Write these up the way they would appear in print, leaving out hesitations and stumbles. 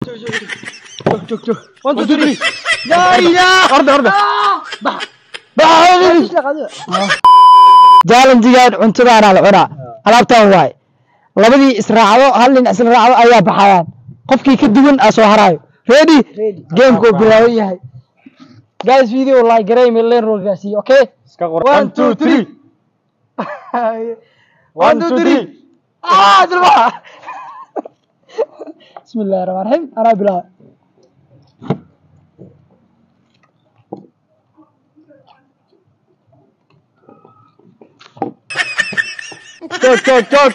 Joog, joog. 1 2 3. Laa ilaaha. Orda, orda. Bax. Bax. Jaalanjigaan cuntadaana la cunaa, alaabtaan waay. Labadii israacdo, hal nin isla raacdo ayaa baxayaan, qofkii ka duwan aa soo haraayo. Ready? Gameka uu bilaaban yahay. Guys, video like garay, meel roll gaarsiiyo. Okay. Iska qor. 1 2 3. 1 2 3. Ah, dilba. Bismillahi rahmaan rahiim. Anaa bilaabay. Joog, joog, joog.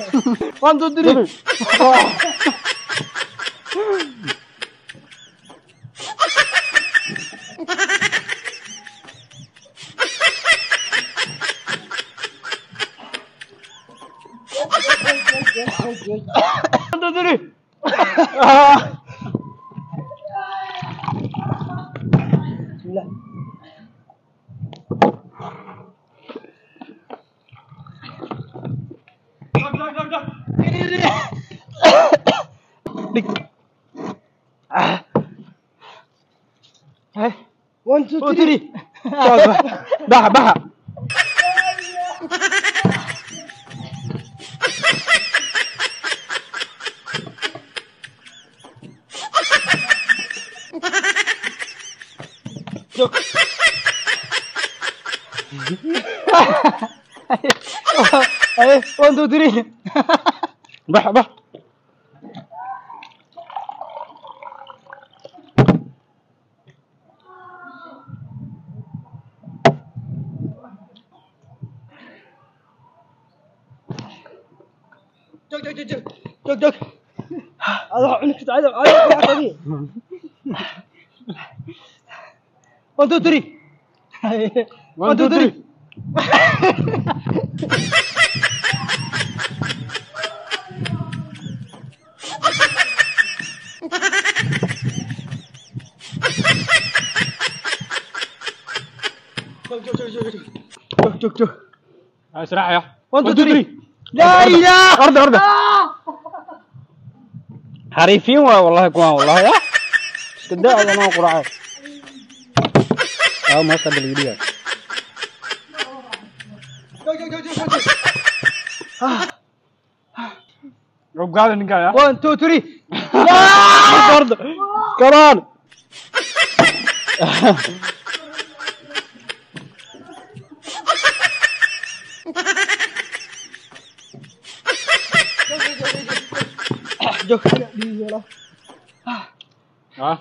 1 2 3. 1 2 3. Bismillah. Dhig. 1 2 2 3. 3. Baxa, baxa. Joog. Aye, 1 2 3. Baxa, bax. Joog, joog, joog, joog, joog. Ada wax cuni karta, ada ada wax cuni. 1 2 3. 1 2 3. Joog, joog, joog, joog, joog, joog, joog. Israacaya. 1 2 3. Laa ilaaha. Orda, orda. Xariifiin waay wallahi kuwaan, wallahi. Ah, iska daa adana quraacay. Aa, ma sabal yiriya. Joog, joog, joog, joog, joog. Rogaada ninka ya. 1 2 3. Orda. Come on. Joog. Ah.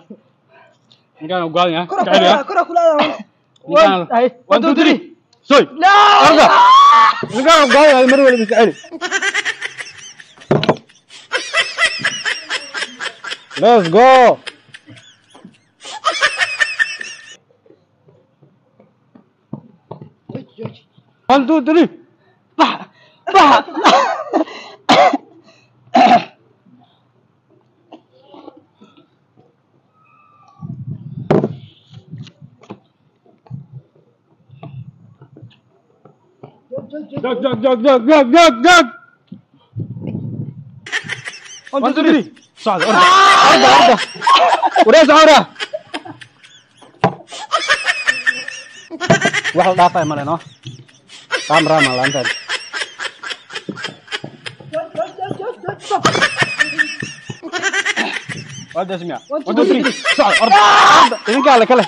Ninkaan ugaadin ya. Kora Jecel ya. kora kula aada. Ninkaan. 1 2 3. Soy. Laa. Orda. Ninkaan ugaadin mar waliba iska celi. Let's go. 1 2 3. Bax, bax. Joog, joog, joog, joog, joog, joog, joog. 1 2 3. Socda, orda, orda, orda. Warees cawra. Wax la dhaafay male no. Raam raam laantaan. Waa dasmiya. 1 2 3. Socda, orda, orda. Idinkaa le kale.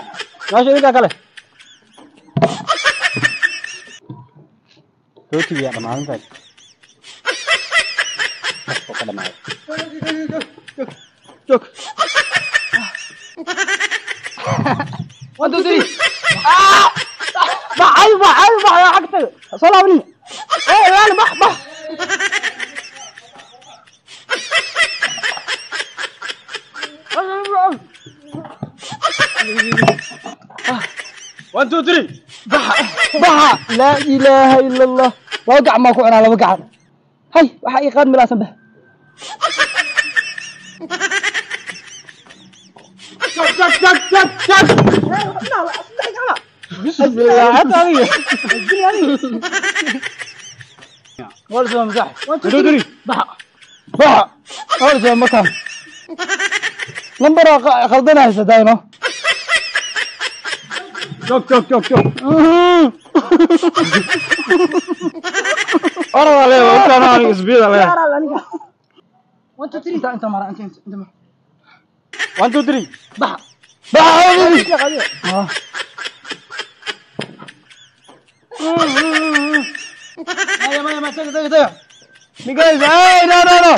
Meesha idinkaa kale. Rootigaa dhamaadantahay. Wax ka dhamaaday. Joog. 1 2 3. Ah! Bax, ay, bax, ay, bax, xagta. Soo laabnin. Eh, ilaali, bax, bax. 1 2 3. Baxa, baxa. Laa ilaaha ila Allah. Laba gacan baan ku cunaa, laba gacan. Hay, waxaa ii qaad milaasan bah. Joog, joog, joog, joog, joog. Bismillah, hada adiga. Wala soo masax. 1 2 3. Baxa. Baxa. Wala soo makan. Lambar oo khaldan haysataa ino. Joog, joog, joog, joog. Orada le, intaan aniga isbiida le. 1 2 3. Inta inta mara, inta inta inta mara. 1 2 3. Baxa. Baxa. Ah. Maya, maya, maya, taga, taga, taga. Because, hey, no, no, no.